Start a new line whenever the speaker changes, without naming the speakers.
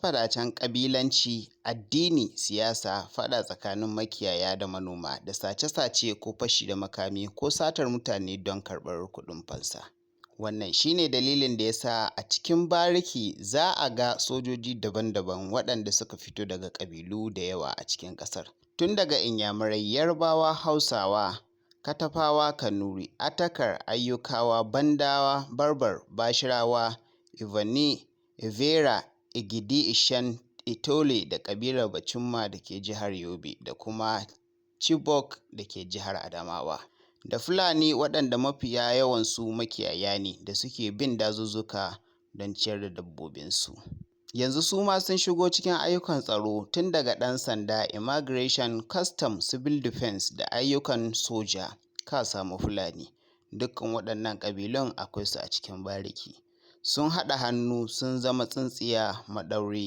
Faɗace-faɗacen ƙabilanci, addini, siyasa, faɗa tsakanin makiyaya da manoma da sace-sace ko fashi da makami ko satar mutane don karɓar kuɗin fansa. Wannan shi ne dalilin da ya sa a cikin bariki za a ga sojoji daban-daban waɗanda suka fito daga ƙabilu da yawa a cikin ƙasar, tun daga Inyamurai, Yarbawa, Hausawa, Katafawa, Kanuri, Atakar, Ayyukawa, Bandawa, Barbar, Bashirawa, Ebonyi, Ebira, Igede Ishan, Itole da ƙabilar Bachunma da ke Jihar Yobe da kuma Chibok da ke Jihar Adamawa. Da Fulani waɗanda mafiya yawansu makiyaya ne da suke bin dazuzzuka don ciyar da dabbobinsu. Yanzu su ma sun shigo cikin ayyukan tsaro tun daga ɗan sanda, immigration, custom, civil defense da ayyukan soja, ka samu Fulani. Dukkan waɗannan ƙabilun akwai su a cikin bariki. Sun haɗa hannu sun zama tsintsiya maɗauri.